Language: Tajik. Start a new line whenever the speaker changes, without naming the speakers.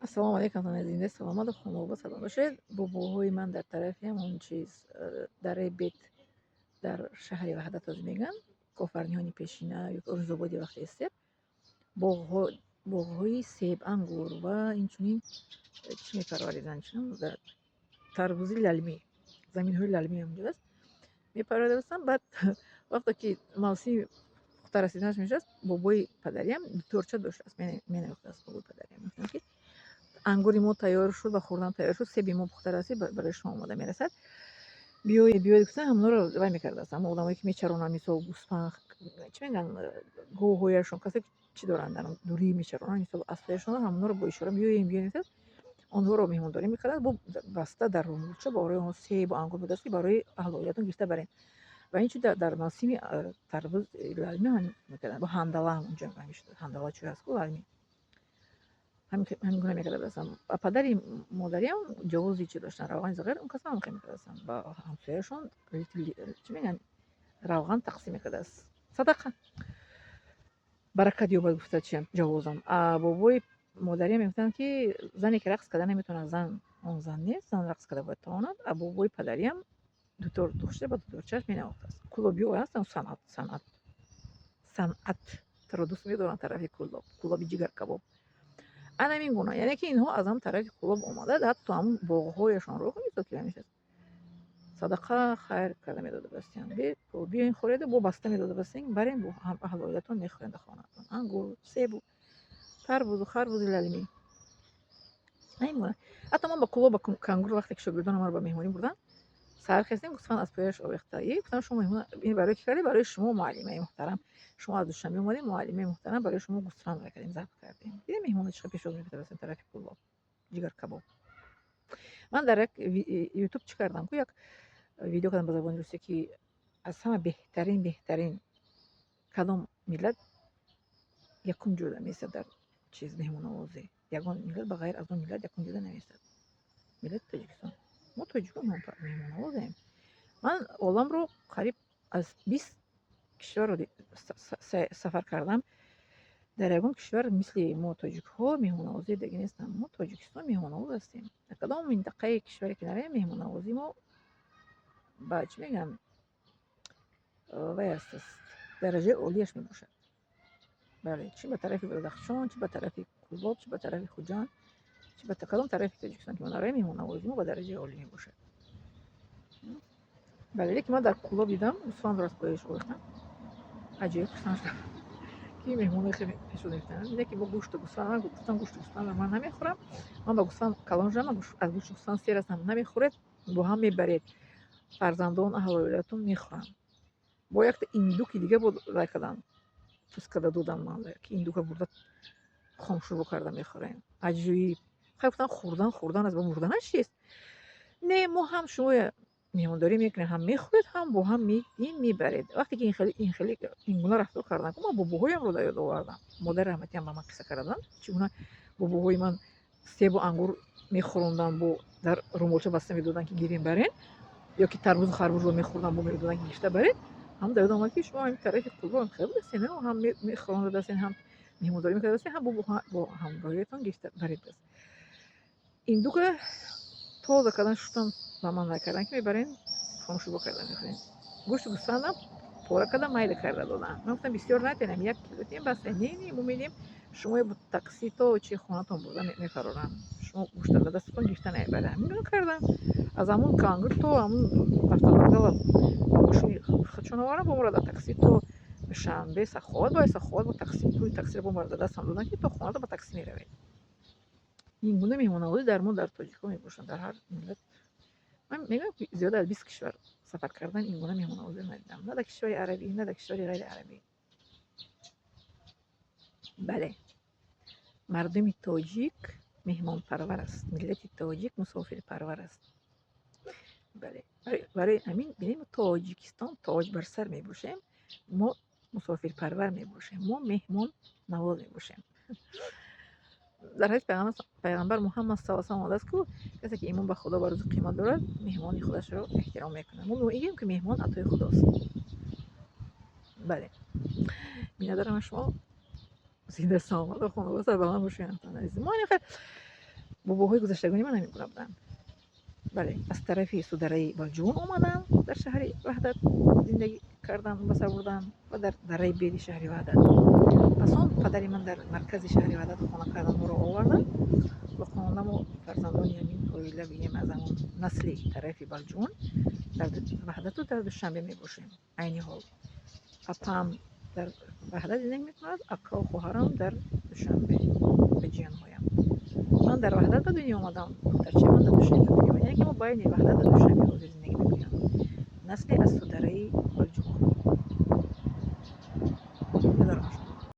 Ассалому алайкум, зинда, саломату хонобод, салом бошед. Бобоҳои ман дар тарафи ҳамон чиз, дараи Бет, дар шаҳри Ваҳдат ҳозир мегӯянд, Кофарниҳони пешина ё Рӯзободи вақти СССР, боғҳои себ, ангур ва инчунин чӣ мепарвариданд, тарбузи лалмӣ, заминҳои лалмӣ ҳамонҷо аст, мепарваридастанд. Баъд вақте ки мавсими пухта расиданаш мешавад, бобои падариам дуторча доштааст, менавохтааст. Бобои падариам мегуфтанд, ки ангури мо тайёр шуд ва хӯрдан тайёр шуд, себи мо пухта расид, барои шумо омода мерасад, биёед, биёед, гуфтан. Ҳамонро вай мекардааст. Ҳамон одамое ки мечаронанд, мисол, гӯсфанд, чӣ мегӯянд, говҳояшон, касе чӣ доранд, дар дурӣ мечаронанд, мисол, аспҳояшонро, ҳамонҳоро бо ишора биёем, биёем, онҳоро меҳмондорӣ мекарданд. Бо баста дар румолча барои онҳо себу ангур будааст, ки барои аҳлу оилатон гирифта барем. Ва инчун дар мавсими тарбуз лалмӣ ҳамин мекарданд. Бо ҳандала ҳам онҷо ҳандала чӯй ҳаст ку, лалмӣ, ҳамин гуна мекардастанд. Ва падари модариам ҷавози чӣ доштанд, равғани зағир, он кас ҳам хел мекардастанд, ба ҳамсояшон, чӣ мегӯянд, равған тақсим мекардааст, садақа, баракат ёбад, гуфта чи ҷавозам. А бобои модариам мегуфтанд, ки зане ки рақс карда наметавонад, зан он зан нест, зан рақс карда бояд тавонад. А бобои падариам дутор дошта, ба дуторчааш менавохтааст. Кӯлобиҳо ҳастанд, санъат, санъат, санъатро дӯст медоранд. Тарафи Кӯлоб, Кӯлоби ҷигаркабоб, ана ҳамин гуна, яъне ки инҳо аз ҳам тарафи Кӯлоб омада, ҳатто ҳамун боғҳояшонро, мисол, ки ҳамеша садақа, хайр карда медода бастиян: биёин, хӯреду бо баста медода бастем, барем, бо аҳлу оилатон мехӯрем дар хонаатон ангур, себу тарбузу харбузи лалмӣ. Ҳамин гуна. Ҳатто ман ба Кӯлоб, ба Кангур, вақте ки шогирдонам маро ба меҳмонӣ бурданд, саҳар хестем, гӯсфанд аз пояш овехта. И гуфтам: шумо меҳмон, ин барои кӣ кардем? Барои шумо, муаллимаи муҳтарам, шумо аз Душанбе омадем, муаллимаи муҳтарам, барои шумо гӯсфанд кардем, забҳ кардем. Дидем, меҳмонро чӣ қадр пешвоз мекардастем тарафи Кӯлоб, ҷигаркабоб. Ман дар як Ютуб чӣ кардам ку, як видео кардам ба забони русӣ, ки аз ҳама беҳтарин, беҳтарин кадом миллат якум ҷода меистад дар чиз, меҳмоннавозӣ. Ягон миллат ба ғайр аз он миллат якум ҷода намеистад. Миллати Тоҷикистон. Мо тоҷикон меҳмоннавозем. Ман оламро қариб аз 20 кишварро сафар кардам, дар ягон кишвар мисли мо тоҷикҳо меҳмоннавозӣ дига нестам. Мо Тоҷикистон меҳмоннавоз ҳастем. Дар кадом минтақаи кишваре ки наравем, меҳмоннавозии мо ба, чӣ мегӯям, вай аст, дараҷаи олияш мебошад. Бале, чӣ ба тарафи Бадахшон, чӣ ба тарафи Кӯлоб, чӣ ба тарафи Хуҷанд, чӣ ба кадом тарафи Тоҷикистон ки мо наравем, меҳмоннавозии мо ба дараҷаи олӣ мебошад. Бале, лекин ман дар Кӯлоб дидам, гӯсфандро аз пояш овехтам, аҷоиб хурсанд шудам, ки меҳмонои хеле пешвоз мекунанд. Не ки бо гӯшту гӯсфанд. Ман гуфтам: гӯшти гӯсфандро ман намехӯрам, ман ба гӯсфанд калон шудам, ман аз гӯшти гӯсфанд сер ҳастам. Намехӯред, бо ҳам мебаред, фарзандон, аҳлу оилатон мехӯранд. Бо якта индуки дига бо вай кардам, пӯст карда додам ман, ки индука бурда хомшӯрбо карда мехӯрем. Аҷоиб. Хай, гуфтам, хӯрдан хӯрдан аст, ба мурданаш чист? Не, мо ҳам шумоя меҳмондорӣ мекунем, ҳам мехӯред, ҳам бо ҳам мебаред. Вақте ки инхели ингуна рафтор кардам, ман бобоҳоямро дар ёд овардам. Модари раҳматиам ба ман қисса карда буданд, чӣ гуна бобоҳои ман себу ангур мехӯронданд, бо дар румолча баста медоданд, ки гирем, барен, ё ки тарбузу харбузро мехӯрданд, бо медоданд, ки гирифта баред. Ҳам дар ёдам омад, ки шумо ҳамин тарафи Кӯлоб хеле будастед, ҳам мехӯрондадастед, ҳам меҳмондорӣ мекардастед, ҳам бо ҳамроҳиятон гирифта баред. Индука тоза кардан, шуштан, ба ман накардан, ки мебарем, хомшӯрбо карда мехӯрем. Гӯшти гӯсфандам пора карда, майда карда додам. Ман гуфтам: бисёр натенам, як кило тем, баста. Не, не, мо медиҳем шумо, бо такси то чи хонатон бурда мефарорам, шумо гӯшта ба дастатон гирифта намебаред. Ҳамин кардам, аз ҳамун Кангур то ҳамун автовокзала ба мошини худшон овардам, бо моро дар такси то Душанбе, Саховат, бояд Саховат бо такси, пули таксиро бо моро дар дастам доданд, ки то хоната ба такси меравед. Ин гуна меҳмоннавозӣ дар мо, дар тоҷикҳо, мебошанд. Дар ҳар миллат, ман мегӯям, ки зиёда аз 20 кишвар сафар кардан, ин гуна меҳмоннавозиро надидам, на дар кишвари арабӣ, на дар кишвари ғайриарабӣ. Бале, мардуми тоҷик меҳмонпарвар аст, миллати тоҷик мусофирпарвар аст. Бале, барои ҳамин бинем, Тоҷикистон тоҷ бар сар мебошем, мо мусофирпарвар мебошем, мо меҳмоннавоз мебошем. Дар ҳадис Пайғамбар Муҳаммад саллаллоҳу алайҳи васаллам омадааст ку: касе ки имон ба Худо ва рӯзи қиёмат дорад, меҳмони худашро эҳтиром мекунад. Мо мегӯем, ки меҳмон атои Худост. Бале, миннатдорам аз шумо. Зинда, саломату хонавода, сарбаланд бошед. Мо Бобоҳои гузаштагони ман ҳамин гуна буданд. Бале, аз тарафи Судараи Балҷувон омаданд, дар шаҳри Ваҳдат зиндагӣ кардан, ба сар бурдан ва дар дараи Беди шаҳри Ваҳдат. Пас он падари ман дар маркази шаҳри Ваҳдат хона кардан, моро оварданд ва хонаму фарзандони ҳамин оила, бигем, аз ҳамон насли тарафи Балҷувон дар Ваҳдату дар Душанбе мебошем. Айни ҳол апаам дар Ваҳдат зиндагӣ мекунад, акаву хоҳарам дар Душанбе ва ҷиянҳоям. Ман дар Ваҳдат ба дунё омадам, духтарчаи ман дар Душанбе ба дунё омад. Яъне ки мо байни Ваҳдат ва Душанбе ҳозир зиндагӣ мекунем. Насли аз Судараи Балҷувон. Ёдорам шумо.